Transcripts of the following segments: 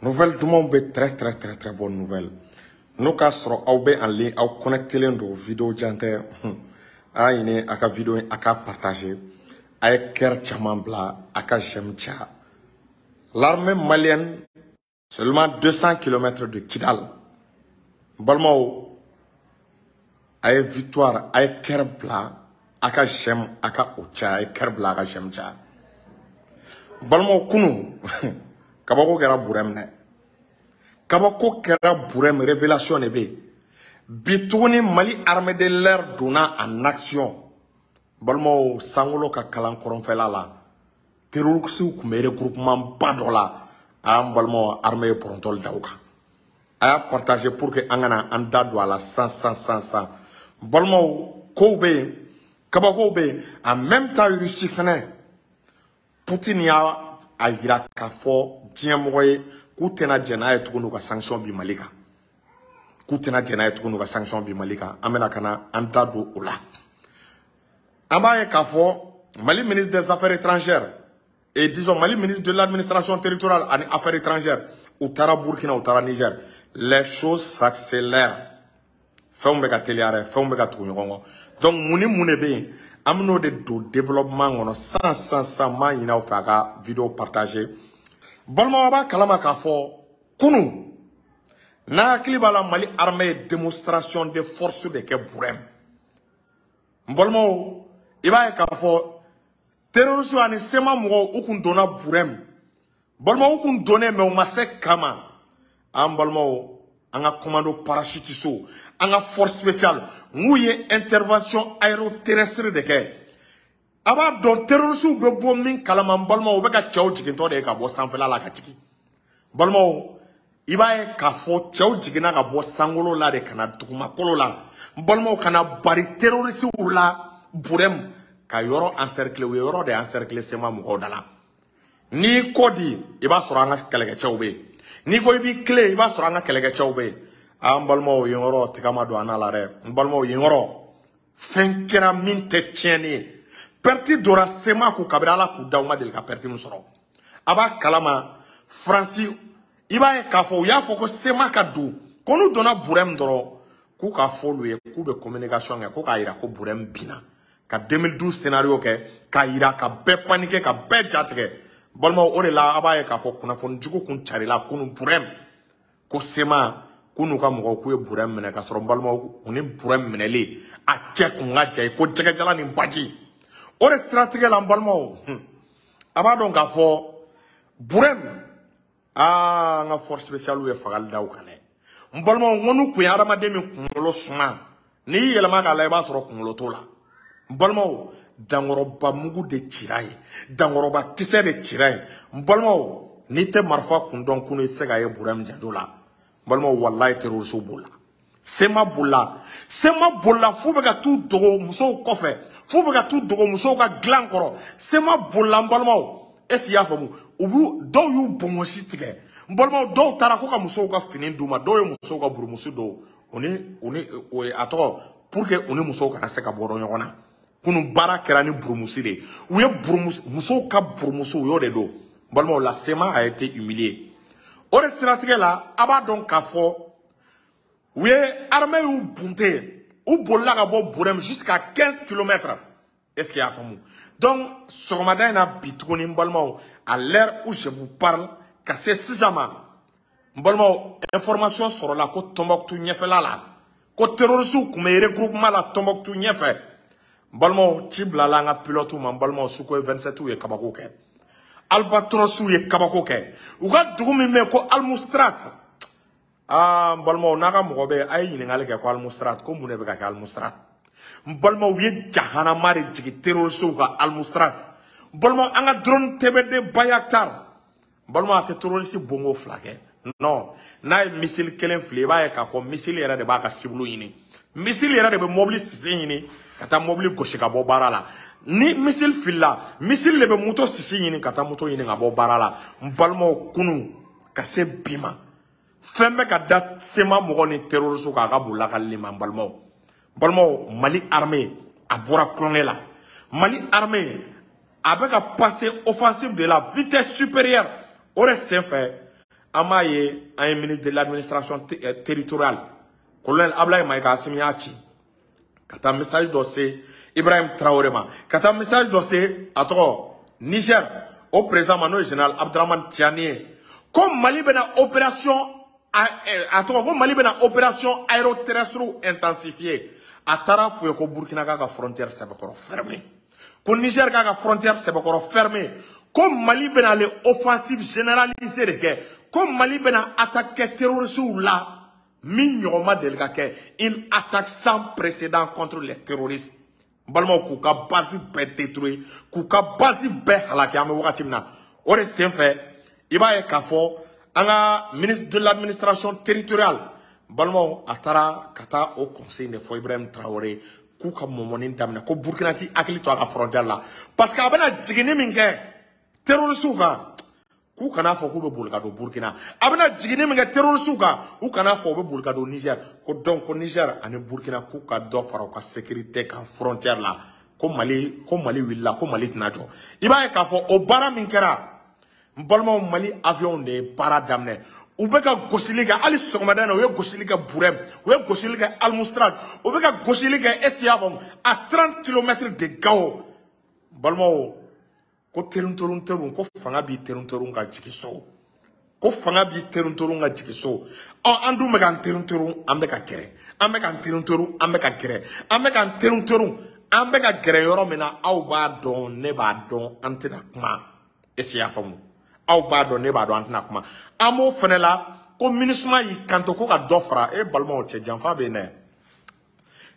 Nouvelle dumanw bɛ, très très très très bonne nouvelle. N'o k'a sɔrɔ aw bɛ en ligne, aw connectelen don, vidéo jan tɛ. A y'a ɲini a ka vidéo in a ka partager, a ye cœur caman bila, a ka j'aime caya. L'armée malienne, seulement 200 km de Kidal. N balimaw, a ye victoire, a ye cœur bila, a ka j'aime a ka o caya, a ye cœur bila, a ka j'aime caya. N balimaw, kunun kabako kɛra Burɛm dɛ, kabako kɛra Burɛm, révélation de bɛ yen bi tuguni. Mali armée de l'air donna en action. Balimaw, sankolo ka kalan kɔrɔnfɛla la, terroriste tun bɛ regroupement ba dɔ la. A y'an balimaw, armée ye pɔrɔntɔli da u kan. A y'a partager pour que an kana an da don a la san san san san. Balimaw, kow bɛ yen, kabakow bɛ yen. En même temps, Russie fɛnɛ, Poutine y'a a yira k'a fɔ diɲɛmɔgɔ ye k'u tɛna jɛn n'a ye tuguni u ka sanction bi Mali kan, k'u tɛna jɛn n'a ye tuguni u ka sanction bi Mali kan. An bɛna ka na an da don o la. An b'a ye k'a fɔ Mali ministre des Affaires étrangères et, disons, Mali ministre de l'Administration territoriale ani Affaires étrangères, u taara Burkina, u taara Niger. Les choses s'accélèrent, fɛnw bɛ ka teliya dɛ, fɛnw bɛ ka tugu ɲɔgɔn kɔ. Donc mun ni mun de bɛ yen? An bɛn'o de don développement kɔnɔ san san san. N b'a ɲini aw fɛ a ka vidéo partager. Balimaw, b'a kalama k'a fɔ kunun, n'a hakili b'a la, Mali armée ye démonstration de force de kɛ Burɛm. N balimaw, i b'a ye k'a fɔ terroriste ani CMA mɔgɔw, u kun donna Burɛm. Balimaw, u kun donnen, mais u ma se kama. An balimaw, an ka commando parachutiste, an ka force spéciale, n'u ye intervention aéroterrestre de kɛ. A b'a dɔn terroriste bɛ bɔ min kalama, n balimaw, u bɛ ka cɛw jigintɔ de ye ka bɔ sanfɛla la ka jigin. Balimaw, i b'a ye k'a fɔ cɛw jiginna ka bɔ sankolo la de ka na dugumakolo la. N balimaw, ka na bari terroriste la Burɛm, ka yɔrɔ encercler. U ye yɔrɔ de encercler CMA mɔgɔw da la. N'i kɔ di, i b'a sɔrɔ an ka kɛlɛkɛcɛw bɛ yen. N'i ko i b'i tilen, i b'a sɔrɔ an ka kɛlɛkɛcɛw bɛ yen. An balimaw, yen yɔrɔ tiga ma don an na la dɛ. N balimaw, yen yɔrɔ fɛn kɛra min tɛ tiɲɛni ye. Perte donna CMA kun kabini Ala k'u da, u ma deli ka perte min sɔrɔ. A b'a kalama, Faransi, i b'a ye k'a fɔ u y'a fɔ ko CMA ka don, ko n'u donna Burɛm dɔrɔn, k'u k'a fɔ olu ye k'u bɛ communication kɛ, ko k'a yira ko Burɛm binna, ka 2012 scénario kɛ k'a yira, ka bɛɛ paniquer, ka bɛɛ jatigɛ. Balimaw, o de la a b'a ye k'a fɔ kunnafoni jugu kun carila kunun Burɛm, ko CMA k'u n'u ka mɔgɔw k'u ye Burɛm minɛ, k'a sɔrɔ n balimaw, u ni Burɛm minɛlen a cɛ kun ka jan i ko jɛgɛjala ni baji. O de siratigɛ la, n balimaw, a b'a dɔn k'a fɔ Burɛm, aa, an ka force spéciale ye fagali da u kan dɛ. N balimaw, n ko n'u kun ye adamaden min kunkolo suma, n'i y'i yɛlɛma k'a la, i b'a sɔrɔ kunkolo t'o la. N balimaw, dankɔrɔba mugu de cira yen, dankɔrɔba kisɛ de cira yen. N balimaw, n'i tɛ marifa kun dɔn kunun, i tɛ se k'a ye Burɛm janjo la. N balimaw, walayi, terroriste b'o la, CMA bolila, CMA bolila f'u bɛ ka t'u dogo musow kɔfɛ, f'u bɛ ka t'u dogo musow ka dilan kɔrɔ. CMA bolila. N balimaw, est ce que i y'a faamu? U b'u dɔw y'u bonbonsi tigɛ. N balimaw, dɔw taara ko ka musow ka fini d'u ma, dɔw ye musow ka burumusi don u ni o ye a tɔgɔ pour que u ni musow kana se ka bɔ ɲɔgɔn na. Kunun baara kɛra ni burumusi de ye, u ye burumusi, musow ka burumusi, u y'o de don. N balimaw, la CMA a été humiliée. O de siratigɛ la, a b'a dɔn k'a fɔ u ye armée y'u bunte, u bolila ka bɔ Burɛm jusqu'à 15 kilomètres. Est ce que i y'a faamu? Donc sɔgɔmada in na bi tuguni, n balimaw, à l'heure où je vous parle, ka se sisan ma, n balimaw, information sɔrɔla ko Tɔnbɔkutu ɲɛfɛla la, ko terroriste kun bɛ regroupement la Tɔnbɔkutu ɲɛfɛ. N balimaw, ci bilala an ka pilote ma. N balimaw, Sukhoi 27 ye kabako kɛ, Albatros ye kabako kɛ. U ka dugu min bɛ yen ko Almustrat, aa, n balimaw, n'a ka mɔgɔ bɛ yen, a ye ɲininkali kɛ ko Almustrat, ko mun de bɛ ka kɛ Almustrat. N balimaw, u ye jahanama de jigin terroriste ka Almustrat. N balimaw, an ka drone TBD Bayraktar, n balimaw, a tɛ terroriste bongo fila kɛ. Non, n'a ye missile kelen fili, i b'a ye k'a fɔ missile yɛrɛ de b'a ka cible ɲini, missile yɛrɛ de bɛ mobili sisi ɲini ka taa mobili gosi ka bɔ baara la. Ni missile filila, missile de bɛ moto sisi ɲini ka taa moto ɲini ka bɔ baara la. N balimaw, kunun ka se bi ma, fɛn bɛ ka da CMA mɔgɔw ni terroriste kan, a ka bon lakalili ma. N balimaw, balimaw, Mali armée a bɔra kulonkɛ la. Mali armée a bɛ ka passer offensive de la vitesse supérieure. O de senfɛ, An b'a ye an ye ministre de l'administration territoriale, colonel Ablaye Maïga, Assimi y'a ci ka taa message dɔ se Ibrahim Traoré ma, ka taa message dɔ se a tɔgɔ Niger o président ma, n'o ye général Abdramane Tiani ye, ko Mali bɛna opération a tɔgɔ ko Mali bɛna opération aéroterrestre intensifiée. A taara f'u ye ko Burkina k'a ka frontière sɛbɛkɔrɔ fermé, ko Niger k'a ka frontière sɛbɛkɔrɔ fermé, ko Mali bɛna ale offensive généralisée de kɛ, ko Mali bɛna attaque kɛ terroristes la min ɲɔgɔn ma deli ka kɛ, une attaque sans précédent contre les terroristes. N balimaw, k'u ka base bɛɛ détruire, k'u ka base bɛɛ halaki. An bɛ wagati min na, o de senfɛ, i b'a ye k'a fɔ an ka ministre de l'administration territoriale, balimaw, a taara ka taa o conseil de fɔ Ibrahim Traoré k'u ka mɔmɔni daminɛ, ko Burkina k'i hakili to a ka frontière la, parce que a bɛna jiginni min kɛ terroristes kan, k'u kana fɔ k'u bɛ boli ka don Burkina. A bɛna jiginni min kɛ terroristes kan, u kana fɔ u bɛ boli ka don Niger. Ko donc ko Niger ani Burkina k'u ka dɔ fara u ka sécurité kan frontière la, ko Mali wulila, ko Mali tɛna jɔ. I b'a ye k'a fɔ o baara min kɛra, n balimaw, Mali avion de ye baara daminɛ. U bɛ ka gosili kɛ. Hali sɔgɔmada in na, u ye gosili kɛ Burem, u ye gosili kɛ Almoustrat, u bɛ ka gosili kɛ, est ce que i y'a faamu, à 30 km de Gao. Balimaw, ko terun terun terun, ko fanga b'i terun terun ka jigin so, ko fanga b'i terun terun ka jigin so. Ɔ, an dun bɛ k'an terun terun, an bɛ ka gɛrɛ, an bɛ k'an terun terun, an bɛ ka gɛrɛ, an bɛ k'an terun terun, an bɛ ka gɛrɛ yɔrɔ min na, aw b'a dɔn, ne b'a dɔn, an tɛna kuma. Est ce que i y'a faamu? Aw b'a dɔn, ne b'a dɔn, an tɛna kuma. An b'o fɛnɛ la ko MINUSMA y'i kanto ko ka dɔ fara e balimaw cɛ, janfa bɛ yen dɛ.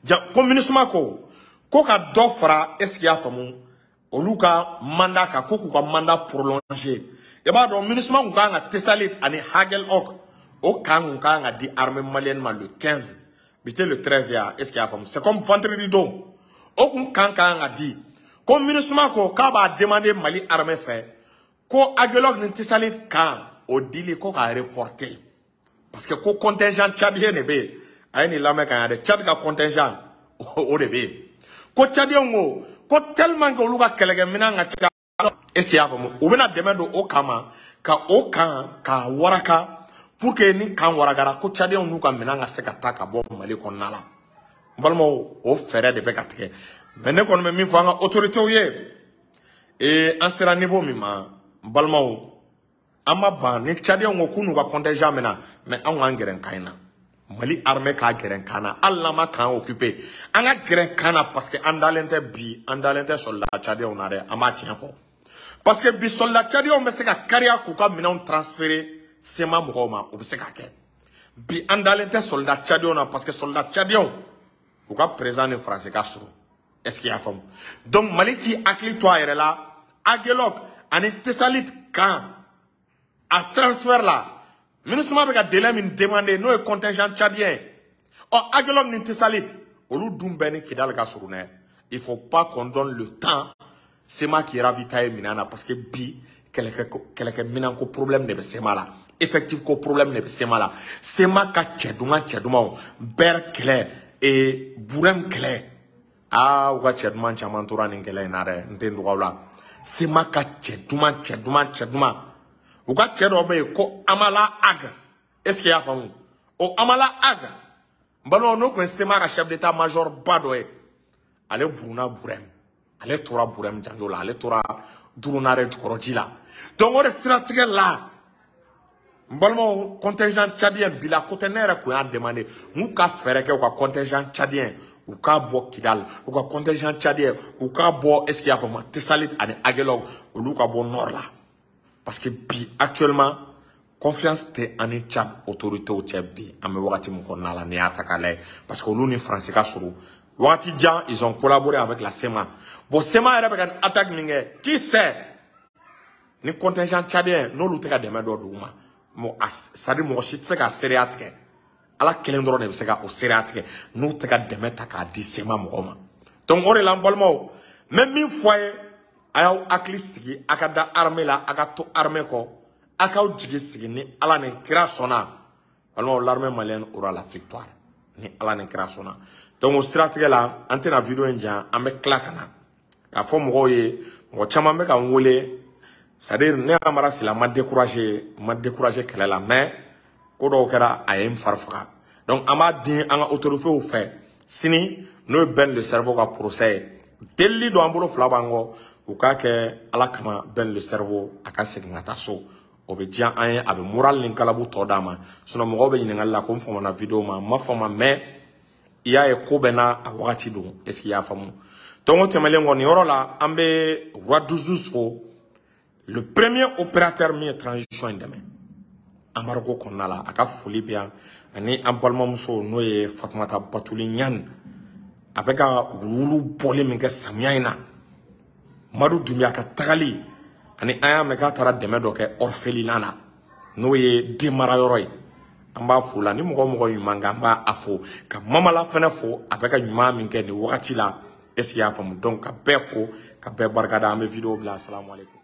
Ja ko MINUSMA ko ka dɔ fara, est ce que i y'a faamu, olu ka mandat kan, ko k'u ka mandat prolonger. I b'a dɔn MINUSMA kun kan ka Tessalit ani Aguelhok, o kan kun kan ka di armée malienne ma le 15, bi tɛ le 13 ya, est ce que i y'a faamu? C'est comme vendredi don o kun kan kan ka di. Ko MINUSMA ko k'a b'a demander Mali armée fɛ ko Aguelhok ni Tessalit kan o dili ko k'a reporter, parce que ko contingent tchadien de bɛ yen. A ye nin lamɛn ka ɲa dɛ. Tchad ka contingent o de bɛ yen, ko tchadien ko tellement que olu ka kɛlɛkɛminɛn ka ca, est ce que i y'a faamu, u bɛna dɛmɛ don o kama ka o kan ka waraka, pour que ni kan warakara, ko tchadiens n'u ka minɛn ka se ka taa ka bɔ Mali kɔnɔna la. N balimaw, o fɛɛrɛ de bɛ ka tigɛ. Mais ne kɔni bɛ min fɔ an ka autorités ye, ee, an sera niveau min ma, n balimaw, an ma ban ni tchadiens ko k'u n'u ka contingent minɛ, mais anw k'an gɛrɛ kan in na. Mali armée k'a gɛrɛ kan na, hali n'an ma kan occupé, an ka gɛrɛ kan na, parce que an dalen tɛ bi, an dalen tɛ soldat tchadiens na dɛ. An b'a tiɲɛ fɔ, parce que bi soldat tchadiens bɛ se ka kariya k'u ka minɛnw transférer CMA mɔgɔw ma, o bɛ se ka kɛ. Bi an dalen tɛ soldat tchadiens na, parce que soldat tchadiens u ka président ni Faransi ka surun, est ce que i y'a faamu? Donc Mali k'i hakili to a yɛrɛ la. Aguelhok ani Tessalit kan a transfert la, MINUSMA bɛ ka délai min demander, n'o ye contingent tchadien. Ɔ, Aguelhok ni Tessalit, olu dun bɛɛ ni Kidal ka surun dɛ. Il faut pas qu'on donne le temps CMA k'i ravitailler minɛn na, parce que bi kɛlɛkɛ minɛn ko problème de bɛ CMA la, effectif ko problème de bɛ CMA la. CMA ka cɛ duman, cɛ dumanw bɛɛ kɛlɛ ee Burem kɛlɛ, aa, u ka cɛ duman caman tora nin kɛlɛ in na dɛ. N tɛ n dɔgɔ aw la. CMA ka cɛ duman, cɛ duman, cɛ duman, u ka cɛ dɔ bɛ yen ko Amala Ag, est ce que i y'a faamu? O Amala Ag, n balimaw, n'o tun ye CMA ka chef d'état major ba dɔ ye, ale buruna Burem, ale tora Burem janjo la, ale tora Durunare jukɔrɔji la. Donc o de siratigɛ la, n balimaw, contingent tchadien bila ko tɛ. Ne yɛrɛ kun y'a demandé n k'u ka fɛɛrɛ kɛ u ka contingent tchadien u k'a bɔ Kidal, u ka contingent tchadien u k'a bɔ, est ce que i y'a faamu, Tessalit ani Aguelhok, olu ka bɔ nord la, parce que bi actuellement confiance tɛ an ni Tchad autorités cɛ. Bi an bɛ wagati min kɔnɔna la, n'i y'a ta k'a lajɛ, parce que olu ni Faransi ka surun wagati jan, ils ont collaboré avec la CMA. Bon, CMA yɛrɛ bɛ ka nin attaque min kɛ, qui sait ni contingent tchadien n'olu tɛ ka dɛmɛ dɔ d'u ma? Mɔgɔ a, c'est à dire mɔgɔ si tɛ se ka seereya tigɛ, Ala kelen dɔrɔn de bɛ se ka o seereya tigɛ n'u tɛ ka dɛmɛ ta k'a di CMA mɔgɔw ma. Donc o de la, n balimaw, n bɛ min fɔ a ye, a y'aw hakili sigi, a ka da armée la, a ka to armée kɔ, a k'aw jigi sigi. Ni Ala ni kira sɔnna, balimaw, l'armée malienne aura la victoire, ni Ala ni kira sɔnna. Donc o siratigɛ la, an tɛna vidéo in janya. An bɛ tila ka na k'a fɔ mɔgɔw ye. Mɔgɔ caman bɛ ka n wele. C'est-à-dire ne Amara Sylla ma découragé, ma découragé kɛlɛ la, mais ko dɔw kɛra a ye n fari faga. Donc an b'a di an ka autorités fɛ sini, n'o ye Ben le Cerveau ka procès ye. Delili don an bolo fila b'an kɔ, u k'a kɛ Ala kama, Ben le Cerveau a ka segin ka taa so. O bɛ diya an ye, a bɛ moral ni galabu tɔ d'a ma. Sinon mɔgɔw bɛ ɲininkali la ko n famana vidéo ma, n ma fama, mais i y'a ye ko bɛɛ n'a a wagati don. Est ce que i y'a faamu? Donc o tɛmɛnen kɔ nin yɔrɔ la, an bɛ Roi 12 fo, le premier opérateur min ye transition in dɛmɛ embargo kɔnɔna la, a ka foli bɛ yan, ani an balimamuso n'o ye Fatumata Batuli Ɲani, a bɛ ka wuluwulu bɔli min kɛ samiya in na, Madu Dunbiya ka tagali, ani an y'a mɛn k'a taara dɛmɛ dɔ kɛ orphelinat la, n'o ye den mara yɔrɔ ye. An b'a fo la ni mɔgɔ mɔgɔ ɲuman kɛ, an b'a fo, ka Mamala fɛnɛ fo, a bɛ ka ɲuman min kɛ nin wagati la. Est ce que i y'a faamu? Donc ka bɛɛ fo, ka bɛɛ barikada. An bɛ vidéo bila. Asalaamaaleykum.